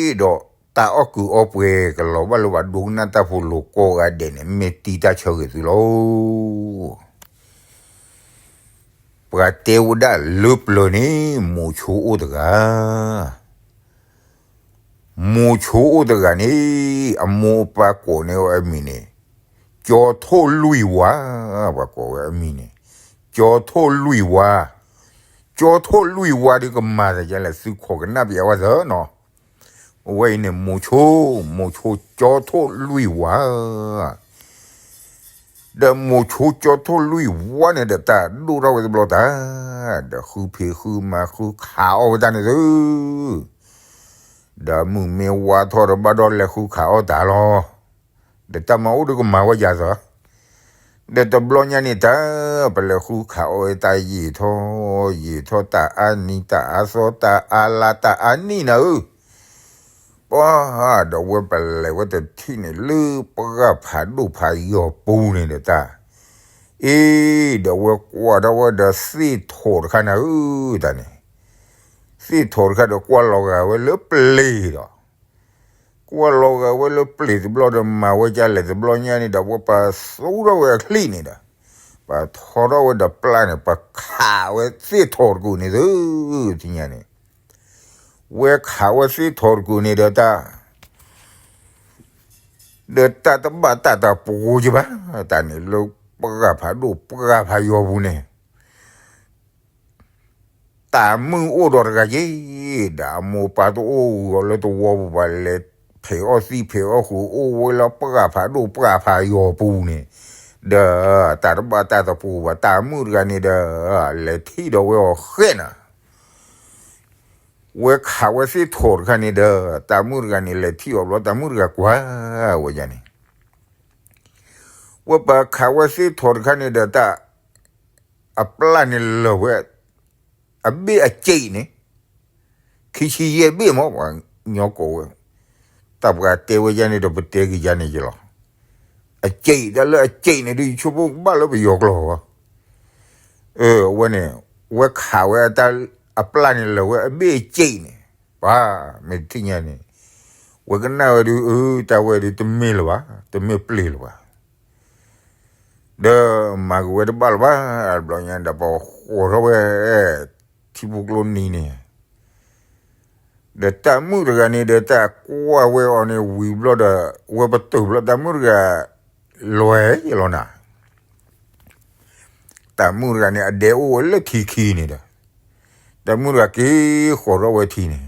ဒီးတၢ်အီၣ်ကုာ်အီပှဲၤကလီၤဘၣ်လၢပှၤဒိကနၣ်တၢ်ဖိလိၤကိးဂၤဒဲးန့ၣ် မ့ၢ်တံတၢ်ဆၢဂ့ၤသုလီၤ. ပှၤတဲဝဲဒၣ်လၢပျၢၤန့ၣ် မိၤဆိအိၣ်တဂၤ, မိၤဆိအိၣ်တဂၤန့ၣ် အမိၢ်အပၢ်ကိးန့ၢ်အီၤအမံၤန့ၣ် ကၠီထိၣ်လွံၢ်ဝါ, ပှၤကိးဝဲအမံၤန့ၣ် ကၠီထိၣ်လွံၢ်ဝါ, ကၠီထိၣ်လွံၢ်ဝါဒီးကမၤသးဒ်လဲၣ် သုခိးကနၣ်ပျးဝဲသၢနီၤ, အဝဲအံၤန့ၣ် မိၤဆိ, မိၤဆိကၠီထိၣ်လွံၢ်ဝါ ဒီးမိၤဆိကၠီထိၣ်လွံၢ်ဝါန့ၣ်ဒီးတၢ်ဒိၣ်ထီၣ်ဝဲတဘျီတၢ်, ဒီးဃုဖံးဃုမၤဃုခးအီၣ်ဝဲတၢ်န့ၣ်သု, ဒီးမုၢ်မ့ၢ်ဝါထီၣ်ဒီးဘၣ်ဒီးလဲၤဃုခးအီၣ်တၢ်လီၤ, ဒီးတၢ်မၤအိၣ်ဒီးကမၤဝဲယၤသၢ ဒီးတဘျီညါန့ၣ်တၢ် ပလဲၤဃုခးအီၣ်ဝဲတၢ်ယံာ်ထီၣ်, ယံာ်ထီၣ်တၢ်အါနံၤတၢ်အါသီတၢ်အါလါတၢ်အါနံၣ်နၤဧၢ, ပှၤဒီးဝဲပလဲၤဝဲတထံၣ်န့ၣ် လၢပှၢ်ဖးဒိၣ်ဖးယီၤပူၤန့ၣ်ဒီးတၢ်, အ့ ဒီးဝဲကွၢ်ထီၣ်ဝဲဒီးသ့ၣ်ထိးတခါနၤဧၢ, တၢ်န့ၣ်, သ့ၣ်ထိးတခါဒီးကွၢ်လီၤဂာ်ဝဲလၢပျ့ၤဒီး ကွၢ်လီၤဂာ်ဝဲလၢပျ့ၤတဘျီဒီးမၤဝဲဒ်လဲၣ်တဘျီညါန့ၣ်ဒီး ဝဲပသူထီၣ်ဝဲအချံၣ်န့ၣ်ဒီး ပထီထီၣ်ဝဲဒီးပျၢ်န့ၣ် ပခးဝဲသ့ၣ်ထိးတကုာ်န့ၣ်သု, ထံၣ်ညါန့ၣ်, ဝဲခးဝဲသ့ၣ်ထိးတကုာ်န့ၣ်ဒီးတၢ် ဒီးတၢ်တဘၣ်တၢ်တပှိၤကဘၣ်, တၢ်န့ၣ်လၢပှၢ်ဖးဒိၣ်ပှၢ်ဖးယီၤပူၤန့ၣ် တၢ်မုၣ်အိၣ်ဒီးတဂၤက့ၤ, ဒီးအမိၢ်ပၢ်တအိၣ်ဂီၤလၢတဝီပူၤဘၣ် လဲၤဖံးအီၣ်သံၣ်ဖံးအီၣ်ဃုာ်အိၣ်ဝဲလၢပှၢ်ဖးဒိၣ်ပှၢ်ဖးယီၤပူၤန့ၣ်, ဒီးတၢ်တဘၣ်တၢ်တပှိၤဘၣ် တၢ်မုၣ်တဂၤန့ၣ်ဒီး လဲၤထံၣ်ဒီးဝဲအီၤဃဲၣ်နၤ ဝဲခးဝဲသ့ၣ်ထိးတခါန့ၣ်ဒီး တၢ်မုၣ်တဂၤန့ၣ်လဲၤထံၣ်အီၤဘျီ တၢ်မုၣ်တဂၤကွၢ်ဝဲဒ်န့ၣ်, ဝဲပခးဝဲသ့ၣ်ထိးတခါန့ၣ်ဒီးတၢ် အပျၢ်န့ၣ်လၢာ်ဝဲ အဘ့ၣ်အစံးန့ၣ် ခံဆံယဲၢ်ဘ့ၣ်မး ပှၤညီကိးဝဲ, တၢ်ပှၤတဲဝဲယါန့ၣ်ဒီးပတဲက့ၤယါန့ၣ်ယလီၤ, အစံးတၢ်လၢအစံးန့ၣ်ဒုး ယဆိကမိၣ်ကဘၣ်လၢပယီၤကျိာ်ဘၣ်, အဝဲန့ၣ် ဝဲခးဝဲအတၢ် အပျၢ်န့ၣ်လၢာ်ဝဲအဘ့ၣ်အစံးန့ၣ်, ပှၤ မ့ၢ်တထံၣ်ညါန့ၣ်, ဝဲကနၣ်ဝဲဒုး အၢ တၢ်ဝဲဒုးတမ့ၢ်လၢၤဘၣ် တမ့ၢ်ပျ့ၤလၢၤဘၣ် ဒီးမၤက့ၤဝဲတဘၣ်လၢၤဘၣ်, တဘျီညါဒီးပဃိးထီၣ်ဝဲ ထံဖိကျိနံၤန့ၣ်, ဒီးတၢ်မုၣ်တဂၤန့ၣ်ဒီးတၢ်ကွၢ်ဝဲအီၤန့ၣ်ဝံၤဘျီဒီး ဝဲပတုာ်ဘျီ တၢ်မုၣ်တဂၤ လွဲယလီၤနၤ, တၢ်မုၣ်တဂၤန့ၣ် အဒဲအိၣ်ဝဲလၢထံခံန့ၣ်ဒီး တၢ်မုၣ်တဂၤက့ၤဃီၤထီၣ်ဝဲထံန့ၣ်,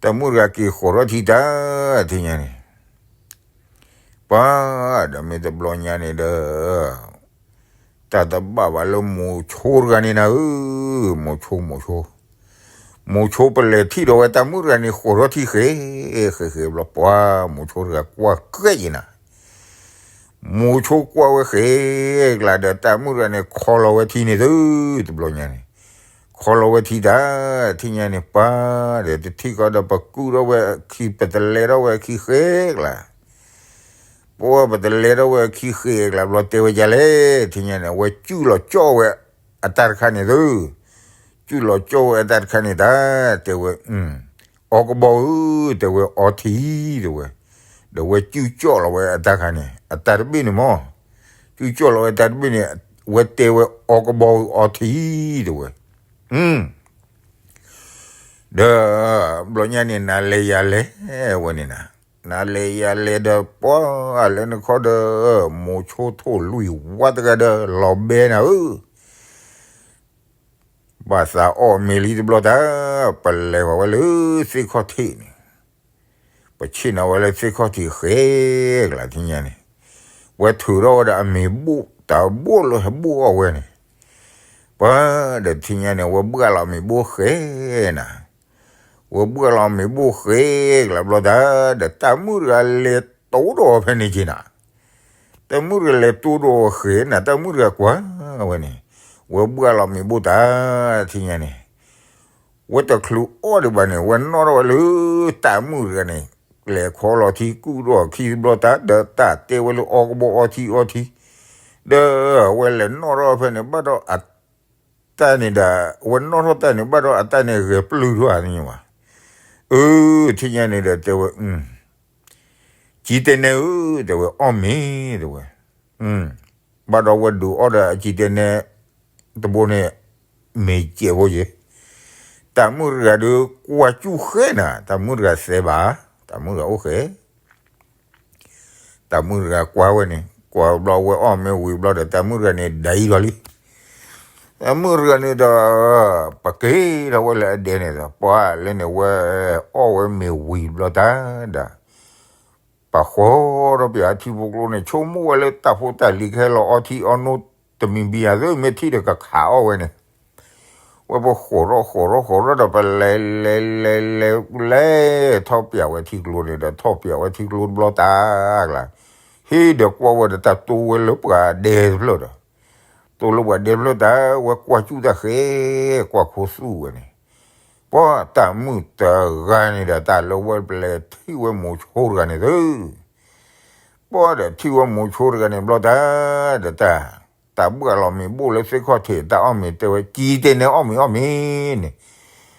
တၢ်မုၣ်တဂၤက့ၤဃီၤထီၣ်ထံတၢ် ထံၣ်ညါန့ၣ်, ပှၤ ဒီးမ့ၢ်တဘျီညါန့ၣ်ဒီး တၢ်တဘၣ်ဘၣ်လၢမိၤဆိတဂၤန့ၣ်နၤဧၢ, မိၤဆိ မိၤဆိ, မိၤဆိပလဲၤထံၣ်ဒီးဝဲတၢ်မုၣ်တဂၤန့ၣ်ဃီၤထီၣ်ထံဃဲ ဃဲဃဲဘျီ ပှၤ မိၤဆိတဂၤကွၢ်ကဲယဲနၤ မိၤဆိကွၢ်ဝဲဃဲကျါဒီးတၢ်မုၣ်တဂၤန့ၣ် ခီလီၤဝဲထံန့ၣ်သု, တဘျီညါန့ၣ်, ခီလီၤဝဲထံတၢ် ထံၣ်ညါန့ၣ် ပှၤ ဒီးတထံၣ်ဃီဒီးပကုၢ်ထီၣ်ဝဲအခံ ပတလဲထီၣ်ဝဲအခံဃဲကျါ, ပဝဲပတလဲထီၣ်ဝဲအခံဃဲကျါဘျီတဲဝဲဒ်လဲၣ် ထံၣ်ညါန့ၣ် အဝဲကုၢ်လီၤကၠီၣ်ဝဲအတၢ်တခါန့ၣ်သု ကုၢ်လီၤကၠီၣ်ဝဲအတၢ်တခါန့ၣ်တၢ် တဲဝဲ, အီကဘီဧၢ တဲဝဲအီထံ တဲဝဲ, ဒီးဝဲကုၢ်ကၠီၣ်လီၤဝဲအတၢ်တခါန့ၣ် အတၢ်တဘ့ၣ်န့ၣ်မး, ကုၢ်ကၠီၣ်လီၤဝဲတၢ်တဘ့ၣ်န့ၣ် ဝဲတဲဝဲအီကဘီဧၢအီထံ တဲဝဲ, ဒီး ဘျီညါန့ၣ် နၤလဲၤယၤလဲၤဝဲန့ၣ်နၤ, နၤလဲၤယၤလဲၤဒီးပှၤလၢနခီဒီး မိၤဆိထိၣ်လွံၢ်ဝါတဂၤဒီးလီၤဘဲနၤဧၢ ဘၣ်သးအီၣ်မ့ၤလံတဘျီတၢ် ပလဲၤဝဲလၢသ့ၣ်ခီၣ်ထံးန့ၣ်, ပဆ့ၣ်နီၤဝဲလၢသ့ၣ်ခီၣ်ထံးဃဲကျါထံၣ်ညါန့ၣ်, ဝဲထုးထီၣ်ဝဲဒီးအမ့ၤဘိၣ်တၢ်ဘိၣ်လၢဟဲဘိၣ်အီၣ်ဝဲန့ၣ်, ပှၤဒီးထံၣ်ညါန့ၣ် ဝဲဘှၣ်လီၤမ့ၤဘိၣ်ဃဲနၤ ဝဲဘှၣ်လီၤမ့ၤဘိၣ်ဃဲကျါဘျီတၢ် ဒီးတၢ်မုၣ်တဂၤလဲၤတိၢ်ဒီးအီၤဖဲန့ၣ်က့ၤနၤ, တၢ်မုၣ်တဂၤလဲၤတိၢ်ဒီးအီၤဃဲနၤ တၢ်မုၣ်တဂၤကွၢ်ဝဲန့ၣ်, ဝဲဘှၣ်လီၤမ့ၤဘိၣ်တၢ် ထံၣ်ညါန့ၣ်, ဝဲတချုးအီၣ်ဒံးဘၣ်န့ၣ် ဝဲနီၣ်ထီၣ်ဝဲလၢတၢ်မုၣ်တဂၤန့ၣ်, လဲၤခီလီၤထံကူၣ်ဒီးအီၤခံတဘျီတၢ် ဒီးတၢ်တဲဝဲလၢအီကဘီအီထံအီထံ, ဒီးဝဲလဲၤနီၣ်ထီၣ်ဖဲန့ၣ်ဘၣ်ဒီးအ တၢ်န့ၣ်ဒီး ဝဲနီၣ်ထီၣ်တၢ်န့ၣ်ဘၣ်ဒီးအတၢ်န့ၣ်ဂဲၤပျုၢ်ထီၣ်ဧါန့ၣ်ဝဲ, အၢ ထံၣ်ညါန့ၣ်ဒီးတဲဝဲ, ကၠံတဲနဲဧၢ, တဲဝဲ, အီၣ်မ့ၤ, တဲဝဲ, ဘၣ်ဒီးဝဲဒုးအီၣ်ဒီးအကၠံတဲနဲတဘိန့ၣ် မ့ၤကဲးဖိယဲ, တၢ်မုၣ်တဂၤဒီးကွၢ်စူၣ်ဃဲနၤ, တၢ်မုၣ်တဂၤသဲဘၣ်, တၢ်မုၣ်တဂၤအိၣ်ဃဲ တၢ်မုၣ်တဂၤကွၢ်ဝဲန့ၣ် ကွၢ်ဘျီဝဲအီၣ်မ့ၤဝံၤဘျီဒီး တၢ်မုၣ်တဂၤန့ၣ်ဒ်အံၤလီၤလံ. တၢ်မုၣ်တဂၤန့ၣ်ဒီး ပက့ၤထီၣ်ဝဲလၢအဒဲန့ၣ်ဒီး ပှၤလၢန့ၣ်ဝဲအီၣ်ဝဲမ့ၤဝံၤဘျီတၢ်ဒီး ပှၤဃီထီၣ်ပၠးအထံဖိကျိန့ၣ် ဆိကမိၣ်ဝဲလၢတၢ်ဖိတၢ်လံၤကဟဲလီၤအီထံအီနိတမံၤဘံယၤသ့ မ့ၢ်ထံၣ်ဒီးကခးအီၣ်ဝဲန့ၣ် ဝဲပဃီထီၣ်ဃီထီၣ်ဃီထီၣ်ဒီး ပလဲၤလဲၤလဲၤလဲၤလဲၤထီၣ်ပၠးဝဲထံကျိန့ၣ်ဒီး ထီၣ်ပၠးဝဲထံကျိတဘျီတၢ်ကျါ ဟ့ၣ်ဒီးကွၢ်ဝဲဒီးတၢ်တိဝဲလၢပှၤဒဲတဖျၢၣ်ဒီး တိလၢပှၤဒဲတဖျၢၣ်တၢ် ဝဲကွၢ်စူၣ်တၢ်ဃဲ ကွၢ်ခိသူၣ်ဝဲန့ၣ် ပှၤတၢ်မုၣ်တဂၤန့ၣ်ဒီး တၢ်လၢဝဲပလဲၤထံၣ်ဝဲမိၤဆိတဂၤန့ၣ်သု ပှၤဒီးထံၣ်ဝဲမိၤဆိတဂၤန့ၣ်ဘျီတၢ်ဒီးတၢ် တၢ်ဘှၣ်လီၤမ့ၤဘိၣ်လၢသ့ၣ်ခီၣ်ထံး တၢ်အီၣ်မ့ၤတဲဝဲ ကၠံတဲနဲအီၣ်မ့ၤအီၣ်မ့ၤန့ၣ်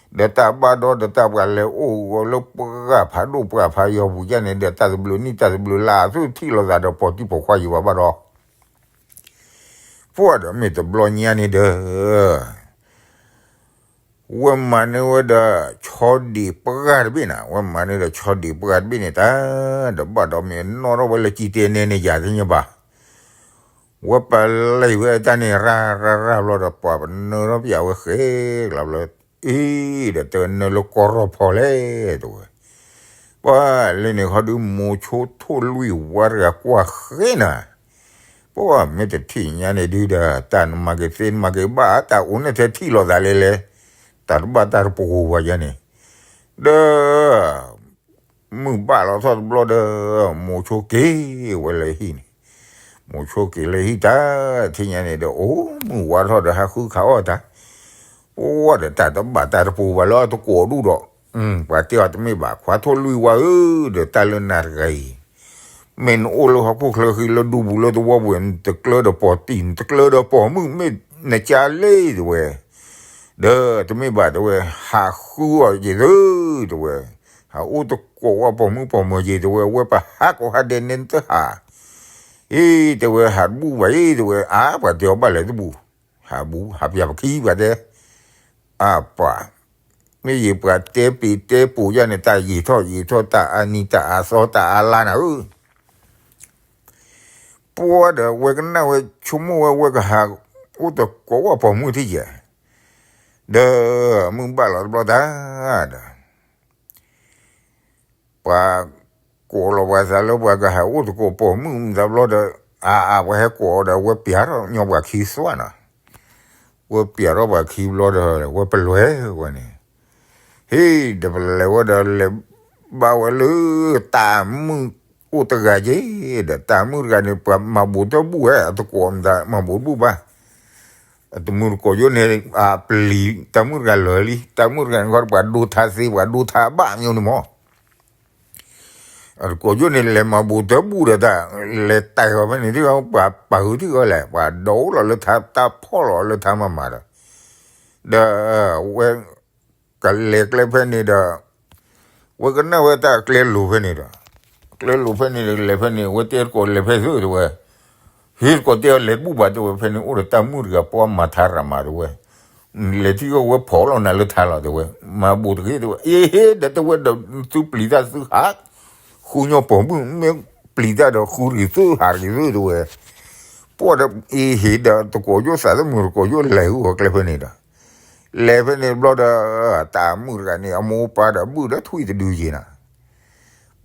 ဒီးတၢ်ဘၣ်ဒီးဒီးတၢ်ပှၤလဲၤအိၣ်ဂီၤလၢပှၢ်ဖးဒိၣ်ပှၢ်ဖးယီၤပူၤယါန့ၣ်ဒီး တၢ်သဘျုးနံၣ်တၢ်သဘျုးလါအသုထံၣ်လိာ်သးဒီးပိာ်တံၢ်ပိာ်ခွါယံၤဘၣ်ဘၣ်ဒီး ပှၤဒီးမ့ၢ်တဘျီညါန့ၣ်ဒီး ဝဲမၤန့ၢ်ဝဲဒီး ဆီဒံးပှၢ်တဘ့ၣ်န့ၣ် ဝဲမၤန့ၢ်ဒီးဆီဒံးပှၢ်တဘ့ၣ်န့ၣ်တၢ် ဒီးဘၣ်ဒီးမ့ၢ်နီၣ်ထီၣ်ဝဲလၢကၠံတဲနဲန့ၣ်ယၤသ့ၣ်ညါဘၣ် ဝဲပလံာ်ဝဲတၢ်န့ၣ်ရၢ်ရၢ်ရၢ်ဘျီဒီး ပှၤပနၢထီၣ်ပၠးဝဲဃဲကျါဘျီ အ့ ဒီးတဲနၢလၢကီၢ်ရီၣ်ဖီလဲၣ် တဲဝဲ ပှၤလၢန့ၣ်ခီဒုး မိၤဆိထိၣ်လွံၢ်ဝါတဂၤကွၢ်ဃဲနၤ ပှၤမ့ၢ်တထံၣ်ညါန့ၣ်ဒုးဒီး တၢ်နမၤက့ၤသ့နမၤက့ၤဘၣ် တၢ်အိၣ်န့ၣ်ထဲထံၣ်လိာ်သးလဲၤလဲၤ တၢ်တဘၣ်တၢ်တပူၤဝဲယါန့ၣ် ဒီး မုၢ်ဘၣ်လီၤထီၣ်တဘျီဒီး မိၤဆိက့ၤဝဲလၢဟံၣ်န့ၣ် မိၤဆိက့ၤလၢဟံၣ်တၢ် ထံၣ်ညါန့ၣ်ဒီး အိၣ်မုၢ်ဝါထီၣ်ဒီးဟးဃုခးအီၣ်တၢ် ပှၤဒီးတၢ်တဘၣ်တၢ်တပူၤဘၣ်လၢအတကိးဒူၣ်ဒီး ပှၤတဲအီၤတမ့ၢ်ဘၣ် ခွါထိၣ်လွံၢ်ဝါဧၢ ဒီးတၢ်လၢနၤတဂၤအံၤ မ့ၢ်နအိၣ်လၢဟီၣ်ခိၣ်ချၢဃံလၢဒူပူၤလၢသဝီပူၤ နတကျၢဒီးပိာ်တံၢ် နတကျၢဒီးပိာ်မုၣ် မ့ၢ်နကါလံ တဲဝဲ ဒီးတမ့ၢ်ဘၣ်တဲဝဲ ဟးဃုအီၣ်က့ၤသု တဲဝဲ ဟးအိၣ်တကိးဝဲပိာ်မုၣ်ပိာ်မၢၤက့ၤ တဲဝဲ ဝဲပဟးကိးဟးဒဲးန့ၣ်နတဟး အ့ တဲဝဲ ဟးတဘူၣ်ဘၣ်အံၤ တဲဝဲ အါ ပှၤတဲအီၤဘၣ်လဲၣ်တဘူၣ် ဟးဘူၣ် ဟးပၠးပခံပှၤတဲ အပှၤ မ့ၢ်ယံၤပှၤတဲပ့ၤတဲပိာ်ယါန့ၣ် တၢ်ယံာ်ထီၣ်ယံာ်ထီၣ် တၢ်အါနံၤတၢ်အါသီတၢ်အါလါနၤဧၢ ပှၤဒီးဝဲကနၣ်ဝဲဆိကမိၣ်ဝဲ ဝဲကဟးအိၣ်တကိးဝဲပိာ်မုၣ်ထံၣ်ယဲၢ် ဒီးမုၢ်ဘၣ်လီၤတဘျီတၢ်ဒီး ပှၤကိးလီၤပှၤသးလၢပှၤကဟးအိၣ်တကိးပိာ်မုၣ်တဘျီဒီး အါအါပှၤဟဲကိးအီၤဒီး ဝဲပၠးထီၣ်ညီပှၤခံသွၣ်နီၤ ဝဲပၠးထီၣ်ပှၤခံဘျီဒီး ဝဲပလဲၤဝဲန့ၣ် ဟ့ၣ်ဒီးပလဲၤဝဲဒီးလဲၤဘၣ်ဝဲလၢ တၢ်မုၣ်အိၣ်တဂၤက့ၤ ဒီးတၢ်မုၣ်တဂၤန့ၣ် ပှၤမၤဘူးတဘူၣ်ဝဲ အတကိးမတၤမၤဘူးတဘူၣ်ဘၣ် အတမုၢ်တကိးယိၣ်န့ၣ် အပျံၤတၢ်မုၣ်တဂၤလၢာ်လံ တၢ်မုၣ်တဂၤန့ၣ်ခီ ပှၤဒိထါသ့ ပှၤဒိထါဘၣ်ညိန့ၣ်မး အတကိးယိၣ်န့ၣ် လဲၤမၤဘူးတဘူၣ်ဒီးတၢ် လဲၤတဲာ်ဃီၤဖဲန့ၣ်ထံၣ်ဃီ ပှၤပာ်ဃုာ်ထံၣ်ဃီလဲၣ် ပှၤဒိလီၤလၢထါ တၢ်ဖီၣ်လီၤလၢထါမၤမၤဒီး ဒီးဝဲ ကလဲၤကျဲဖဲန့ၣ်ဒီး ဝဲကနၣ်ဝဲတၢ်ကျဲလိၤဖဲန့ၣ်ဒီး ကျဲလိၤဖဲန့ၣ်ဒီး လဲၤဖဲန့ၣ် ဝဲတဲတကိးလဲၤဖဲသုတဲဝဲ ဟ့ၣ်တကိးတဲအီၤလဲၤတဘူၣ်ဘၣ်တဲဝဲ ဖဲန့ၣ်အိၣ်ဒီးတၢ်မုၣ်တဂၤပှၤမၤထါရၤမၤတဲဝဲ လဲၤထံၣ်ဃီဝဲဖီၣ်လီၤနၤလၢထါလီၤတဲဝဲ မၤဘူးတဂ့ၤတဲဝဲ အ့ဟ့ၣ်ဒီးတဲဝဲဒီးသုပျံၤတၢ်သုဟး ဃုညီပိာ်မုၣ် မ့ၢ်ပျံၤတၢ်ဒီးဃုတဂ့ၤသုဟးတဂ့ၤသုတဲဝဲ ပှၤဒီးအ့ဟ့ၣ်ဒီးတကိးယိၣ်သးသမုၢ် တကိးယိၣ်လဲၤဃုအီၤကျဲဖဲန့ၣ်ဒီး လဲၤဖဲန့ၣ်တဘျီဒီး တၢ်မုၣ်တဂၤန့ၣ် အမိၢ်ပၢ်ဒီးဘုၣ်ဒီးထွံၣ်တဒုယ့ၤနၤ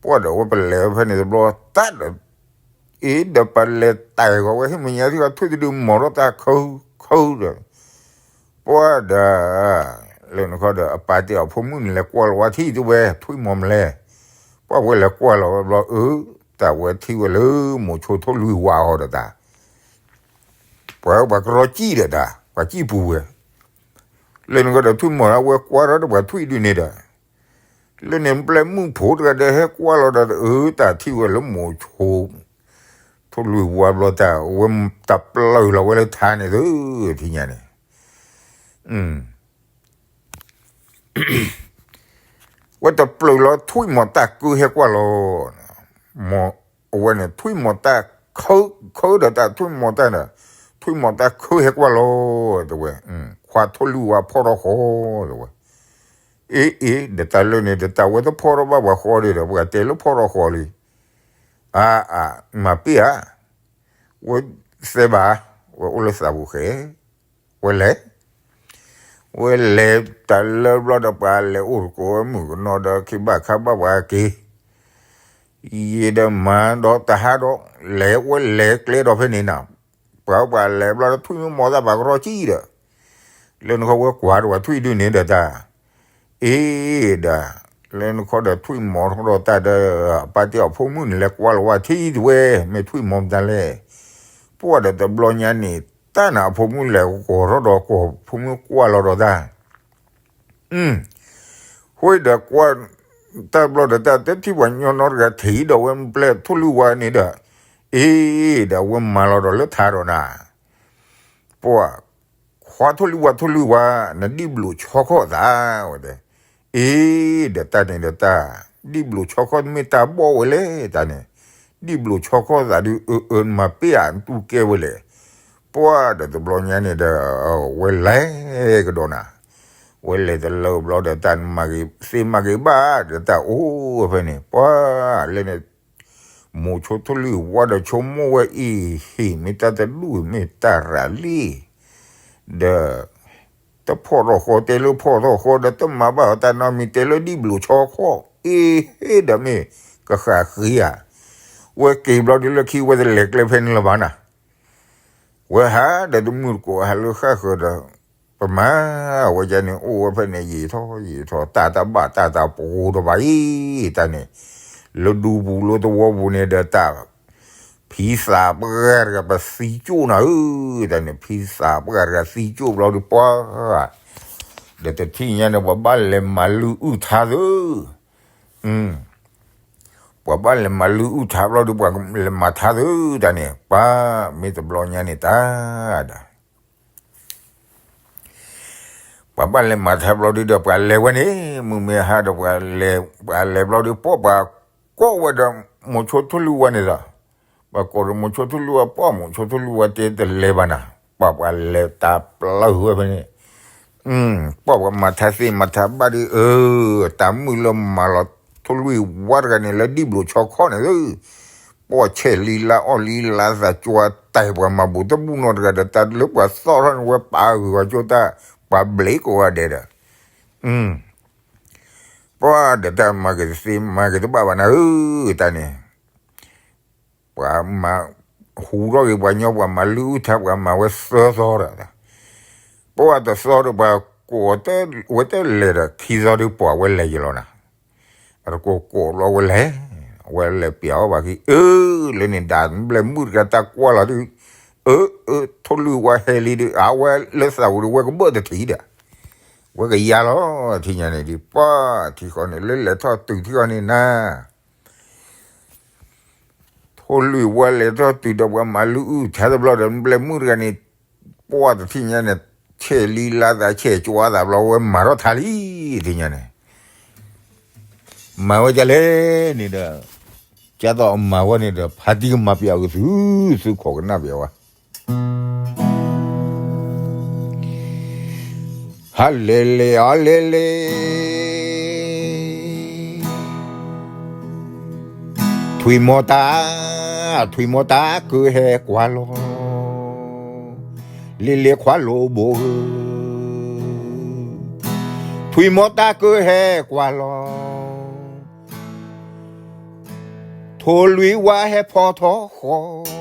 ပှၤဒီးဝဲပလဲၤဖဲန့ၣ်တဘျီ တၢ်ဒီး အ့ဒီးပလဲၤတဲာ်ဃီၤဝဲ ဟ့ၣ်မဲာ်ညါထံၣ်ဃီ ထွံၣ်တဒုမီၤထီၣ်တၢ်ခူခူဒီး ပှၤဒီး လၢနခီဒီး အပၢ်တဲအီၤ ဖိမုၣ်န့ၣ်လဲၤကွၢ်လီၤဝဲထံၣ်တဲဝဲ ထွံၣ်မီၤမလဲၣ် ပှၤဝဲလဲၤကွၢ်လီၤဝဲဘျီ အၢ တၢ်ဝဲထံၣ်ဝဲလၢမိၤဆိထိၣ်လွံၢ်ဝါအီၤဒီးတၢ် ပှၤပှၤကရီကံၣ်ဒီးတၢ် ပှၤကံၣ်ပူၤဝဲ လၢနကဒီးထွံၣ်မီၤလၢဝဲကွၢ်ထီၣ်ဒီးပှၤထွံၣ်ဒုန့ၣ်ဒီး လၢန့ၣ်ပျဲမုၣ်ဖိတဂၤဒီးဟဲကွၢ်လီၤဒီး အၢ တၢ်ထံၣ်ဝဲလၢမိၤဆိ ထိၣ်လွံၢ်ဝါဘျီတၢ် ဝဲတၢ်ပျၢ်လီၤဝဲလၢထါန့ၣ်သု ထံၣ်ညါန့ၣ် အ ဝဲတပျၢၢ်လီၤထွံၣ်မီၤတၢ်ကၢဟဲကွၢ်လီၤ. မ့ၢ်အဝဲန့ၣ်ထွံၣ်မီၤတၢ်ခၢ ခၢဒီးတၢ်ထွံၣ်မီၤတၢ်ဒီး ထွံၣ်မီၤတၢ်ခၢဟဲကွၢ်လီၤ တဲဝဲ, ခွါထိၣ်လွံၢ်ဝါဖီၣ်ထီၣ်ဃီ တဲဝဲ. အ့ အ့ ဒီးတၢ်လၢန့ၣ် ဒီးတၢ်ဝဲတဖီၣ်ထီၣ်ဘၣ်ပှၤဃီဒီး ပှၤတဲလၢဖီၣ်ထီၣ်ဃီလံ. အါ အါ မၤပ့ၢ်ဧါ, ဝဲသဲဘၣ်, ဝဲအိၣ်လၢသးပူၤဃဲ, ဝဲလဲၤ ဝဲလဲၤတၢ်လၢဘျီဒီး ပှၤလဲၤအိၣ်တကိးဝဲမုၣ်ကနီၤဒီး ခ့ဘၣ်ခါဘၣ်ပှၤက့ၤ, ယံာ်ဒီးမၤဒီးတဟါဒီး လဲၤဝဲလဲၤကျဲဒီးဖဲန့ၣ်နီၤ, ပှၤ ပှၤလဲၤဘျီဒီး ထွံၣ်မံမီၤသၣ်ပာ်ကရီကံဒီး, လၢနခီဝဲကွၢ်ဒီးပှၤထွံၣ်ဒုန့ၣ်ဒီးတၢ် အ့ဒီး, လၢနခီဒီးထွံၣ်မီၤထီၣ်ဒီးတၢ်ဒီး, အပၢ်တဲအီၤဖိမုၣ်န့ၣ်လဲၤကွၢ်လီၤဝဲထံတဝဲ, မ့ၢ်ထွံၣ်မီၤမတၤလဲၣ်. ပှၢ်ဒီးတဘျီညါန့ၣ် တၢ်န့ၣ်အဖိမုၣ်လဲၤဂီၤထီၣ်ဒီးကိးဖိမုၣ်ကွၢ်လီၤဒီးတၢ် ဃိဒီးကွၢ်တၢ်ဘျီဒီးတၢ်တထံၣ်ပှၤညီနီတဂၤထံၣ်ဒီးဝဲပျဲၢ်ထိၣ်လွံၢ်ဝါန့ၣ်ဒီး, အ့ဒီးဝဲမၤလီၤဒီးလၢထါဒီးနၤ, ပှၢ်, ခွါထိၣ်လွံၢ်ဝါ ထိၣ်လွံၢ်ဝါ, နဒံၣ်ဘျိးဆီခီၣ်သးဝဲတဲ, အ့ဒီးတၢ်န့ၣ်ဒီးတၢ်, ဒံၣ်ဘျိးဆီခီၣ်မ့ၢ်တၢ်ဘီၣ်ဝဲလဲၣ်တၢ်န့ၣ်, ဒံၣ်ဘျိးဆီခီၣ်သးဒုး အၢ အၢ နမၤပ့ၢ်ဧါ နတူၢ်ကဲဝဲလဲၣ်. ပှၢ်ဒီးတဘျီညါန့ၣ်ဒီး, ဝဲလဲၤကဒီးနၤ ဝဲလဲၤတလၢဘျီဒီးတၢ်နမၤဂ့ၤ သ့မၤဂ့ၤဘၣ်ဒီးတၢ်အိၣ်ဝဲဖဲန့ၣ် ပှၢ်လၢန့ၣ်, မိၤဆိထိၣ်လွံၢ်ဝါဒီးဆိကမိၣ်ဝဲအံၤ ဟ့ၣ်မ့ၢ်တၢ်တဒူၣ်မ့ၢ်တၢ်ရၤလံ, ဒီး, တဖီၣ်ထီၣ်ဃီတဲလၢဖီၣ်ထီၣ်ဃီဒီးတမၤဘၣ်အီၤတၢ်နီတမံၤတဲလၢဒံၣ်ဘျိးဆီခီၣ် အ့ဟ့ၣ်ဒီးမ့ၢ်ကဃၣ်ဃ့ဧါ, ဝဲက့ၤဘျီဒုးလၢခံဝဲတလဲၤကျဲဖဲန့ၣ်လၢၤဘၣ်နၤ ဝဲဟးဒီးတမုၢ်တကိးဟးလၢဃၣ်ဃၢၤဒီး, ပမၤဝဲဒၣ်န့ၣ်အိၣ်ဝဲဖဲန့ၣ်ယံာ်ထီၣ်ယံာ်ထီၣ် တၢ်တဘၣ်တၢ်တၢ်ပှိၤတဘၣ်အံၤ တၢ်န့ၣ်, လၢဒူပူၤလၢသဝီပူၤန့ၣ်ဒီးတၢ်, ဖံသးပှၢ်တဂၤပသံကၠိၣ်နၤဧၢ, တၢ်န့ၣ် ဖံသးပှၢ်တဂၤသံကၠိၣ်ဘျီဒုးပှၢ်, ဒီးတထံၣ်ညါန့ၣ် ပှၤဘၣ်လဲၤမၤလုၢ်အုၣ်ထါသု ပှၤဘၣ်လဲၤမၤလုၢ်အုၣ်ထါဘျီဒုး ပှၤလဲၤမၤထါသုတၢ်န့ၣ် ပှၤမ့ၢ်တဘျီညါန့ၣ်တၢ်ဒီး, ပှၤဘၣ်လဲၤမၤထါဘျီဒုးဒီး ပှၤလဲၤဝဲန့ၣ် မုၢ်မ့ၢ်ဟါဒီး ပှၤလဲၤဘျီဒုး ပှၢ်ပှၤကိးဝဲဒီး မိၤဆိထိၣ်လွံၢ်ဝါန့ၣ်လီၤ, ပှၤကိးဒီးမိၤဆိထိၣ်လွံၢ်ဝါ ပှၢ်မိၤဆိထိၣ်လွံၢ်ဝါတဲတလဲၤဘၣ်နၤ, ပှၢ်ပှၤလဲၤတၢ်ပျၢ်ဝဲဖဲန့ၣ် ပှၢ်ပှၤမၤထါသ့မၤထါဘၣ်ဒုး အၢ တၢ်မုၢ်လၢမၤလီၤထိၣ်လွံၢ်ဝါတဂၤန့ၣ် လၢဒံၣ်ဘျိးဆီခီၣ်န့ၣ်သု, ပှၢ်ဆဲးလံလါအီၣ်လံလါသးကွၢ်တဲာ်ပှၤမၤဘူးတဘူၣ်နီတဂၤဒီး တၢ်လၢပှၤသီၣ်ထီၣ်န့ၣ်ဝဲပာ်ဂုာ်အီၤကၠိတၢ် ပှၤဘျ့ကိးဂၤဒဲးဒီး ပှၢ်ဒီးတၢ်မၤက့ၤတသ့မၤက့ၤတဘၣ်ဘၣ်နၤဧၢ တၢ်န့ၣ် ပှၤမၤဟူထီၣ်ဂ့ၤပှၤညီ ပှၤမၤလုၢ်အုၣ်ထါ ပှၤမၤဝဲသၢသီဒီး, ပှၢ်တသီဒီးပှၤကိးဝဲတလဲၤဒီး ခံသီဒုးပှၢ်ဝဲလဲၤယလီၤနၤ, အတကိးကိးဘျီဝဲလဲၤ, ဝဲလဲၤပျးအီၣ်ဘၣ်က့ၤ အၢ လၢန့ၣ်ဒၣ်ဘျဲၣ်မုၣ်တဂၤတၢ်ကွၢ်လီၤဒုး, အၢ အၢ ထိၣ်လွံၢ်ဝါဟဲလံဒုး အဝဲလၢသးပူၤဒီးဝဲကဘၢၣ်တထံၣ်ဒီး, ဝဲကယါလီၤ ထံၣ်ညါန့ၣ်ဒုး ပှၢ်ထံဃီန့ၣ် လၢလဲၤထီၣ်တုၤထံဃီန့ၣ်နၤ ထိၣ်လွံၢ်ဝါလဲၤထီၣ်တုၤဒီးပှၤမၤလုၢ်အုၣ်ထါတဘျီဒီး ဘျဲၣ်မုၣ်တဂၤန့ၣ်, ပှၢ်တထံၣ်ညါန့ၣ်, ဆဲးလံလါသးဆဲးကွၢ်သးဘျီဝဲမၤထီၣ်ထါလံ, ထံၣ်ညါန့ၣ်, မၤဝဲဒ်လဲၣ်န့ၣ်ဒီး, ကၢ်သိးအမၤဝဲန့ၣ်ဒီး ဖါတံၢ်ကမၤပျးက့ၤသု, သုခိးကနၣ်ပျးဝဲ ဟါလဲၤလဲၤအီၤလဲၤလဲၤ, ထွံၣ်မီၤတၢ်, ထွံၣ်မီၤတၢ်ကၢဟဲကွၢ်လီၤ, လ့လ့ခွါလိာ်ဘိဧၢ, ထွံၣ်မီၤတၢ်ကၢဟဲကွၢ်လီၤ ထိၣ်လွံၢ်ဝါဟဲဖီထီၣ်ဃီ,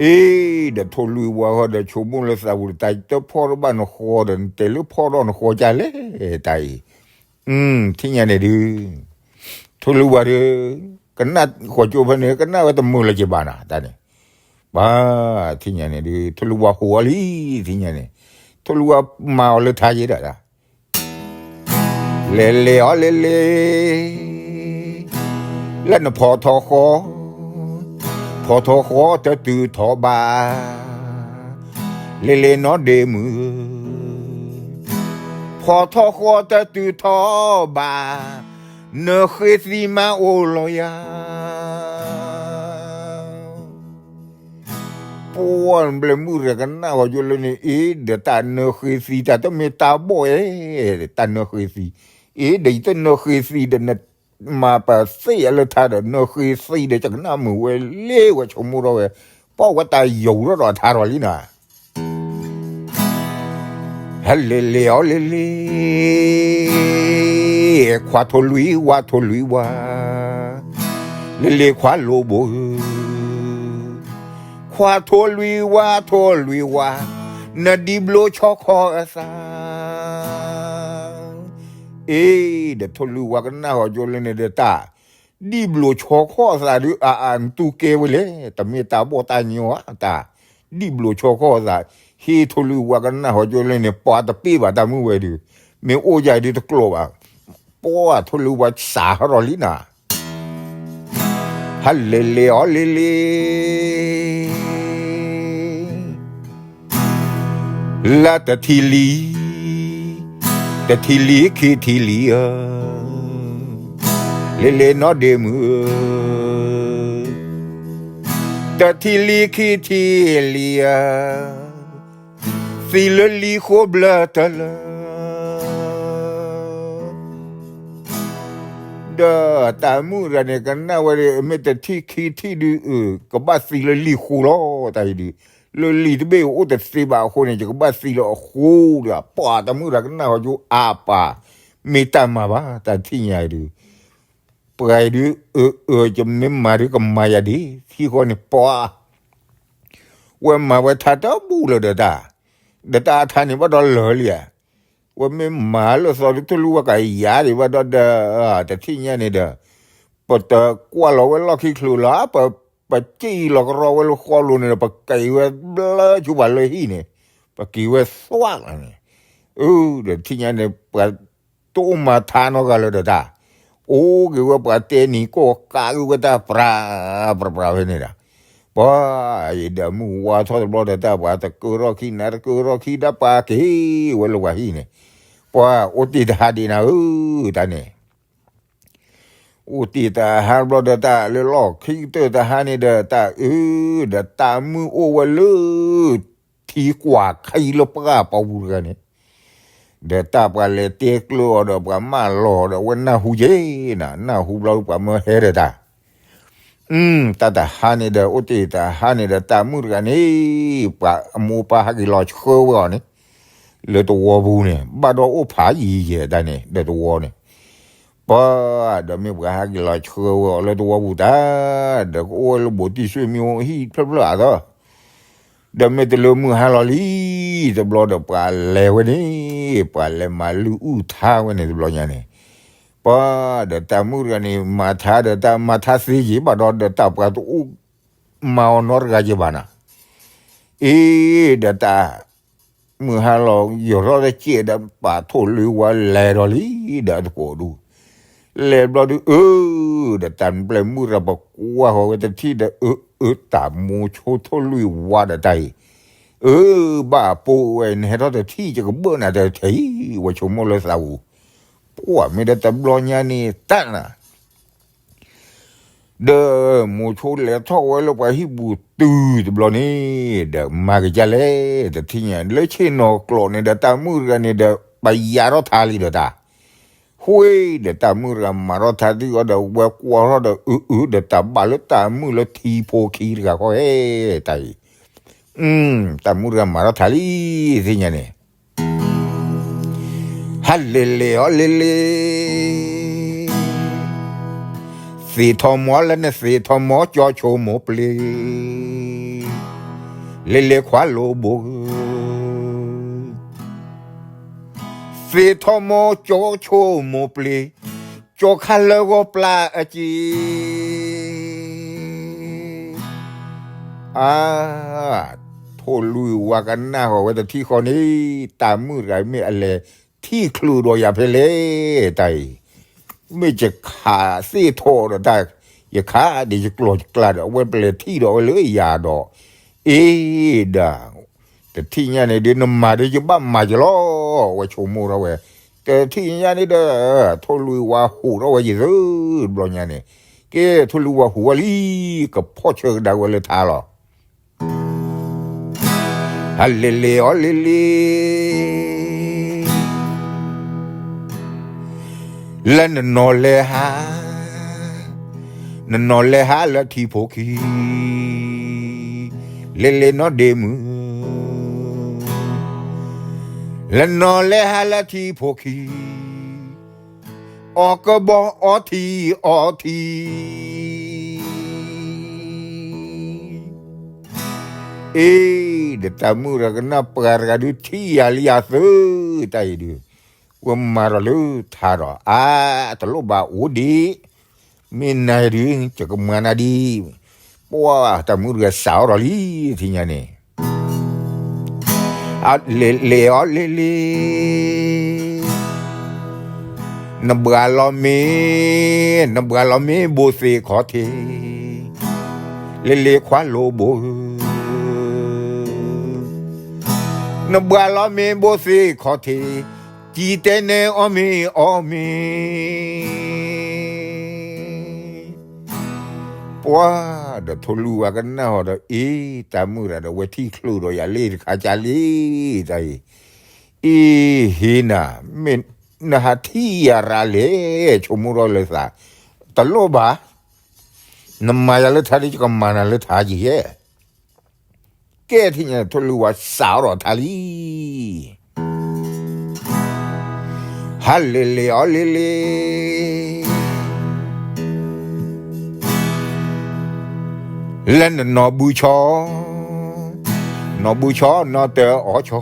အ့ ဒီးထိၣ်လွံၢ်ဝါဃီဒီး ဆိကမိၣ်လၢသးပူၤဒီး တၢ်တဖီၣ်ထီၣ်ဘၣ်နဃီဒီး နတဲလၢဖီၣ်ထီၣ်နဃီကၢ်လဲၣ် တၢ်အံၤ, ထံၣ်ညါန့ၣ်ဒုး, ထိၣ်လွံၢ်ဝါဒီး, ကနၣ်ဃီၤကၠိဖဲန့ၣ် ကနၣ်ဝဲတမုာ်လၢၤက့ၤဘၣ်နၤ တၢ်န့ၣ်, ပှၤ, ထံၣ်ညါန့ၣ်ဒုး ထိၣ်လွံၢ်ဝါဟူးအီၤလံ, ထံၣ်ညါန့ၣ်, ထိၣ်လွံၢ်ဝါမၤအီၤလၢထါယဲဒၣ်ဒၣ် လဲၤလဲၤအီၤလဲၤလဲၤ, လၢနဖီထီၣ်ဃီ, ဖီထီၣ်ဃီတတုၤထီၣ်ဘၣ်, လဲၤလဲၤနီၢ်ဒ့မုၣ်, ဖီထီၣ်ဃီတတုၤထီၣ်ဘၣ်, နဃ့သံမးအိၣ်လီၤယၤ. ပှၢ်ဘျဲၣ်မုၣ်တဂၤကနၣ်ဟီၣ်ကၠိလၢန့ၣ်, အ့ ဒီးတၢ်နဃ့သံတၢ်တမ့ၢ်တၢ်ဘီၣ်ဧဲ, တၢ်နဃ့သံ, အ့ ဒီးယတနဃ့သံဒီးန မၤပသ့ၣ်အလၢထါဒီး နဃ့သံဒီးယကနၣ်မုာ်ဝဲလံဝဲဆိကမိၣ်ထီၣ်ဝဲ, ပှၢ်ဝဲတၢ်ယိာ်ထီၣ်ဒီးထါထီၣ်လံနီၤ. ဟဲလ့ၤလ့ၤအီၤလ့ၤလ့ၤ, ခွါထိၣ်လွံၢ်ဝါထိၣ်လွံၢ်ဝါ, လ့ၤလ့ၤခွါလိာ်ဘိဧၢ, ခွါထိၣ်လွံၢ်ဝါထိၣ်လွံၢ်ဝါ, နဒံးဘျိဆီခီအသး အ့ ဒီးထိၣ်လွံၢ်ဝါကနၣ်ဟီၣ်ကၠိလၢန့ၣ်ဒီးတၢ် ဒံးဘျိဆီခီအသးဒုး အါအါ နတူၢ်ကဲဝဲလဲၣ်, တမ့ၢ်တၢ်ဘီၣ်တၢ်ညီဧါ, တၢ်ဒံးဘျိဆီခီအသး, ဟ့ၣ်ထိၣ်လွံၢ်ဝါကနၣ်ဟီၣ်ကၠိလၢန့ၣ် ပှၤတပ့ၢ်ဘၣ်တၢ်မုၣ်ဝဲဒုး, မ့ၢ်အိၣ်ယၤဒုးတကျိၤဘၣ်, ပှၢ်ထိၣ်လွံၢ်ဝါစးထီၣ်လံနီၤ. ဟဲလ့ၤလ့ၤအီၤလ့ၤလ့ၤ လၢတထံၣ်လံ, တထံၣ်လံခံထံၣ်လံဧၢ, လ့ၤလ့ၤနီၢ်ဒ့မုၣ်ဧၢ, တထံၣ်လံခံထံၣ်လံဧၢ, သံလၢလံၤဃိဘျၢတၢ်လၢ ဒီးတၢ်မုၣ်တဂၤန့ၣ် ကနၣ်ဝဲဒၣ် မ့ၢ်တထံၣ်ခံထံၣ်ဒုး ကဘၣ်သံလၢလံၤဃိလီၤတၢ်အံၤဒုး, လၢလံၤတဘ့ၣ်အိၣ်တသ့ဘၣ်အဃိန့ၣ် ယကဘၣ်သံလၢအဃိဒီး ပှၢ်တၢ်မုၣ်တဂၤကနၣ်ဟီၣ်ကၠိအါပာ်, မ့ၢ်တၢ်မၤဘၣ် တၢ်ထံၣ်ညါအံၤဒုး, ပှၤအံၤဒုး အၢ အၢ ယမ့ၢ်မၤဒုးကမၤယၤဒ် ထံဃီန့ၣ်ပှၤ ဝဲမၤဝဲထါတဘူၣ်လၢၤဒီးတၢ်, ဒီးတၢ်အထါန့ၣ်ဘၣ်ဒီးလၢာ်လံဧါ, ဝဲမ့ၢ်မၤလၢသီဒုး ထိၣ်လွံၢ်ဝါကယၤဒံးဘၣ်ဒီးဒီး တထံၣ်ညါန့ၣ်ဒီး ပတကွၢ်လီၤဝဲလီၢ်ခံချုးလီၤ, ပ ပစံၣ်လီၤကရီဝဲလၢဃီလိၤန့ၣ်ဒီး ပက့ၤဝဲဘျၢဆူပှၤလၢဟံၣ်န့ၣ်, ပက့ၤဝဲသွးလီၤန့ၣ်, အၢ ဒီးတထံၣ်ညါန့ၣ် ပှၤတအိၣ်မၤထါနီတဂၤလၢၤဒီးတၢ်, အိၣ်က့ၤဝဲပှၤတဲနံၤကိၢ်ကးဂ့ၤဝဲတၢ်ပြး ပြး ပြး ဝဲန့ၣ်ဒီး, ပှၤအံၤဒီးမုၢ်ဝါထီၣ်တဘျီဒီးတၢ် ပှၤတကၢထီၣ်ခံနၤ တကၢထီၣ်ခံဒီးပှၤက့ၤဝဲလၢပှၤဟံၣ်န့ၣ်, ပှၤအိၣ်တ့ၢ်တဟါဒံးနၤဧၢ တၢ်န့ၣ် အိၣ်တ့ၢ်တဟါတဘျီဒီးတၢ်လၢလီၢ်ခံကတၢၢ်တဟါန့ၣ်ဒီးတၢ်အၢ, ဒီးတၢ်မုၣ်အိၣ်ဝဲလၢ ထံကွၢ်ခံလၢပှၢ်ပူၤတဂၤန့ၣ်, ဒီးတၢ်ပှၤလဲၤတဲကျၢၤအီၤဒီးပှၤမၢလီၤဒီးအဝဲနၢ်ဟူက့ၤနၤ, နၢ်ဟူဘျီဒီး ပှၤမၢဟဲဒီးတၢ် တၢ်တဟါန့ၣ်ဒီး အိၣ်တ့ၢ်တဟါန့ၣ်ဒီး တၢ်မုၣ်တဂၤန့ၣ် ပှၤအမိၢ်ပၢ်ဟဲက့ၤလီၤဆှၢဝဲအီၤန့ၣ် လၢသဝီပူၤန့ၣ် ဘၣ်ဒီးအိၣ်ဖးယံၤယဲၢ်တၢ်န့ၣ် ဒီးသဝီန့ၣ်, ပှၤဒီးမ့ၢ်ပှၤဟဲက့ၤလီၤဆှၢဝဲအီၤလၢသဝီပူၤတၢ်, ဒီးကအိၣ်ဝဲလၢဘူးတံၢ်ဆူမံၤအိၣ်ဟံၣ်ဖျၢၣ်ဖျၢၣ်အသီ ဒီးမ့ၢ်တလၢမုၢ်ဟါလီၤလံ, တဘျီဒီးပှၤလဲၤဝဲန့ၣ်, ပှၤလဲၤမၤလုၢ်အုၣ်ထါဝဲန့ၣ်တဘျီညါန့ၣ်, ပှၤဒီးတၢ်မုၣ်တဂၤန့ၣ် မၤထါဒီးတၢ်မၤထါသ့ယံၤဘၣ်ဒီး ဒီးတၢ်ပှၤတအိၣ်မၤအီၤနီတဂၤယံၤဘၣ်နၤ, အ့ ဒီးတၢ် မုၢ်ဟါလီၤယိာ်ထီၣ်တကဲးဒီး ပာ်ထိၣ်လွံၢ်ဝါလဲၤဒီးလံ, ဒီးအတကိးဒူၣ် လဲၤဘျီဒုး အၢ ဒီးတၢ်ဘျဲၣ်မုၣ်တဂၤ ပကွၢ်ဃီၤဝဲတထံၣ်ဒီး အၢ အၢ တၢ်မိၤဆိထိၣ်လွံၢ်ဝါဒီးတၢ်အံၤ, အၢ ဘၣ်ပိာ်ဝဲ နဟဲထီၣ်တထံၣ် ယကဘၢၣ်နၤတထံၣ် ဝဲဆိကမိၣ်လၢသးပူၤ, ပှၤမ့ၢ်ဒီးတဘျီညါန့ၣ်တၢ်နၤ ဒီးမိၤဆိလဲၤထီၣ်ဝဲလၢပှၤဟံၣ်ပူၤတုၤတဘျီန့ၣ်, ဒီးမၤကယၤလဲၣ် တထံၣ်ညါ လၢဆ့ၣ်နီၤကျိးန့ၣ်ဒီး တၢ်မုၣ်တဂၤန့ၣ်ဒီး ပယၤထီၣ်ထါလံဒီးတၢ်, ဃ့ဒီးတၢ်မုၣ်တဂၤမၤထီၣ်ထါသံအီၤဒီး ဝဲကွၢ်ထီၣ်ဒီး အု အု ဒီးတၢ်ဘၣ်လၢတၢ်မုၣ်လၢထံဖိခံတဂၤဃီဧဲ တၢ်အံၤ, တၢ်မုၣ်တဂၤမၤထီၣ်ထါလံ သ့ၣ်ညါန့ၣ် ဟးလဲၤလဲၤအီၤလဲၤလဲၤ, သ့ၣ်ထီၣ်မီၤလၢနသ့ၣ်ထီၣ်မီၤ ကၠီဆိမိၢ်ပျ့ၤ, လဲၤလဲၤခွါလိာ်ဘိဧၢ, သ့ၣ်ထီၣ်မီၤကၠီဆိမိၢ်ပျ့ၤ, ကၠီခါလၢဂီၤပျၢ်အက့ၤ အါ, ထိၣ်လွံၢ်ဝါကနၣ်ဃီၤဝဲတထံၣ်ဃီန့ၣ်, တၢ်မုၣ်တဂၤမ့ၢ်အလဲၤထံၣ်ချုးဒီးယၤဖဲလဲၣ် တၢ်အံၤ, မ့ၢ်ယခးသ့ၣ်ထီၣ်ဒီးတၢ်, ယခးဒီးယကျီၢ်ယကျါဒီး အဝဲပလဲၤထံၣ်ဒီးဝဲလၢယၤဒီး, အ့ ဒီး တထံၣ်ညါန့ၣ်ဒုး နမၤဒုးယဘၣ်မၤယလီၤ, ဝဲဆိကမိၣ်ထီၣ်ဝဲ တထံၣ်ညါန့ၣ်ဒီး ထိၣ်လွံၢ်ဝါဟူးထီၣ်ဝဲယသၢ တဘျီညါန့ၣ်, ကဲ ထိၣ်လွံၢ်ဝါဟူးဝဲလံ, ကဖီၣ်ဆၢကဒါဝဲလၢထါလီၤ. ဟါလ့လ့အီလ့လ့ လၢနနီၢ်လဲၤဟါ, နနီၢ်လဲၤဟါလၢထံဖိခံ, လ့လ့နီၢ်ဒ့မုၣ်, လၢနီၢ်လဲၤဟါလၢထံဖိခံ, အီၣ်ကဘီအီထံအီထံ အ့, ဒီးတၢ်မုၣ်တဂၤကနၣ်ပှၤတဂၤဒုးထံၣ်ယၤလံယၤသၢ, တၢ်အံၤဒုး, ဝဲမၤဒီးလၢထါဒီး အါ, တလိၣ်ဘၣ်အိၣ်ဒံး, မ့ၢ်နၤဒုး ယကမၤနၤဒံး, ပှၤတၢ်မုၣ်တဂၤစးအီၤဒီးလံ, ထံၣ်ညါန့ၣ် လ့လ့အီလ့လ့, နဘှါလီၤမ့ၢ်, နဘှါလီၤမ့ၢ်ဘိသ့ခီၣ်ထံး, လ့လ့ခွါလိာ်ဘိဧၢ, နဘှါလီၤမ့ၢ်ဘိသ့ခီၣ်ထံး, စံတဲနဲအီၣ်မ့ၢ်အီၣ်မ့ၢ် ပှၤဒီးထိၣ်လွံၢ်ဝါကနၣ်ဟီဒီး အ့, တၢ်မုၣ်တဂၤဒီးဝဲထံၣ်ချုးဒီးယၤလံတခါကၢ်လံ, တၢ်အံၤ, အ့, ဟ့နၤ, မ့ၢ်နဟးထံၣ်ယၤရၤလဲၣ်, ဆိကမိၣ်ထီၣ်လၢသး, တလိၣ်ဘၣ်, နမၤယၤလၢထါဒ်ယကမၤနၤလၢထါကဲ, ကဲထံၣ်ညါထိၣ်လွံၢ်ဝါစးအီၤဒီးထါလံ ဟါလ့လ့အီလ့လ့, လၢနနီၢ်ဘုဆီ, နီၢ်ဘုဆီနီၢ်တအီၣ်ဆီ,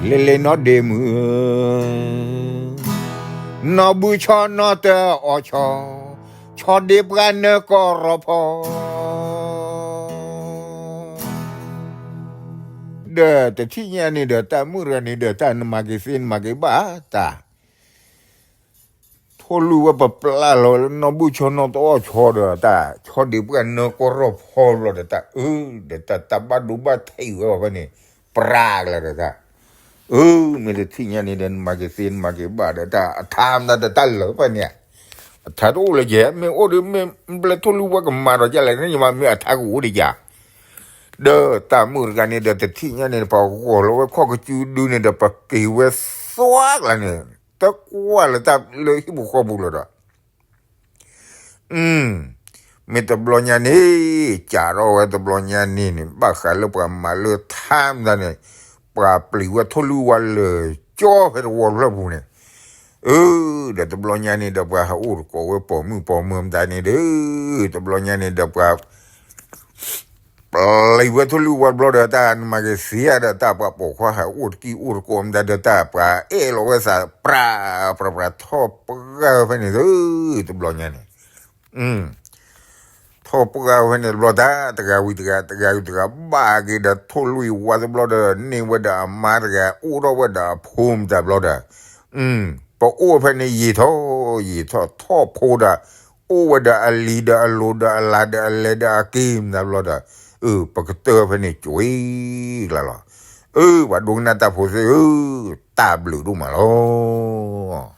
လ့လ့နီၢ်ဒ့မုၣ်ဧၢ, နီၢ်ဘုဆီနီၢ်တအီၣ်ဆီ, ဆီဒ့ပှၤနၢကီၢ်ရီဖီ ဒီးတထံၣ်ညါန့ၣ်ဒီးတၢ်မုၣ်တဂၤန့ၣ်ဒီးတၢ်နမၤက့ၤသ့နမၤက့ၤဘၣ်တၢ်, ထိၣ်လွံၢ်ဝါပပျၢ်လီၤလၢနီၢ်ဘုၣ်ဆီနီၢ်တအီၣ်ဆီဒီးတၢ်, ဆီဒ့ပှၤနၢကီၢ်ရီဖီဘျီဒီးတၢ်, အၢ, ဒီးတၢ်တၢ်ဘၣ်ဒိဘၣ်ထံးဝဲအီၤဖဲန့ၣ်, ပြးကလၢာ်ဒီးတၢ်, အၢ, မ့ၢ်တထံၣ်ညါန့ၣ်ဒီးနမၤက့ၤသ့နမၤက့ၤဘၣ်ဒီးတၢ်, အထါမတၤဒီးတၢ်လၢာ်ဖဲန့ၣ်, အထါတအိၣ်လၢၤကဲ, မ့ၢ်အိၣ်ဒီးမ့ၢ်ဘျဲၣ်ထိၣ်လွံၢ်ဝါကမၤဒီးကလဲၣ်န့ၣ်ယမၤမ့ၢ်အထါကအိၣ်ဒံးယၤ ဒီးတၢ်မုၣ်တဂၤန့ၣ်ဒီးတထံၣ်ညါန့ၣ် ပှၤဂီၤလီၤဝဲခီၣ်ကစုဒုန့ၣ်ဒီးပက့ၤဝဲသွါကျါန့ၣ်, တကွၢ်လၢတၢ်လၢဟံၣ်ပူၤဃီပူၤလၢၤဒီး, မ့ၢ်တဘျီညါန့ၣ်, ကးထီၣ်ဝဲတဘျီညါန့ၣ်န့ၣ် ဘၣ်ဃးလၢပှၤမၤလၢထါမတၤန့ၣ်, ပှၤပျံၤဝဲထိၣ်လွံၢ်ဝါလၢာ်ကၠီဖဲတဝီဖျၢၣ်ပူၤန့ၣ်, အၢ, ဒီးတဘျီညါန့ၣ်ဒီးပှၤဟးအိၣ်တကိးဝဲပိာ်မုၣ်ပိာ်မၢၤမတၤန့ၣ်ဒီး, တဘျီညါန့ၣ်ဒီးပှၤ ပျံၤဝဲထိၣ်လွံၢ်ဝါတဘျီဒီးတၢ်နမၤက့ၤသ့ဧါဒီးတၢ်ပှၤပိာ်ခွါဟးအိၣ်တကံၢ်အိၣ်တကိးမတၤဒီးတၢ်ပှၤအဲၣ်လီၤဝဲသးပြးပြးပြးထီၣ်ပှၢ်ဖဲန့ၣ်သု, တဘျီညါန့ၣ်, ထီၣ်ပှၢ်ဖဲန့ၣ်တဘျီတၢ် တဂၤဝံၤတဂၤ တဂၤဝံၤတဂၤ ဘၣ်က့ၤဒီးထိၣ်လွံၢ်ဝါတဘျီဒီး န့ၢ်ဝဲဒီးအမါတဂၤ အိၣ်ထီၣ်ဝဲဒီးအဖိမတၤတဘျီဒီး ပအိၣ်ဖဲန့ၣ်ယံာ်ထီၣ်ယံာ်ထီၣ်ထီၣ်ဖိဒီး အိၣ်ဝဲဒီးအလံၤဒီးအလိၤဒီးအလၤဒီးအလဲၤဒီးအက့ၤမတၤတဘျီဒီး, ပကတၢၢ်ဖဲန့ၣ်ကွံာ်ကျါလီၤ. အၢ ပှၤဒိကနၣ်တၢ်ဖိသ့ၣ်ဧၢ, တၢ်ဘျုးဒိၣ်မးလီၤ.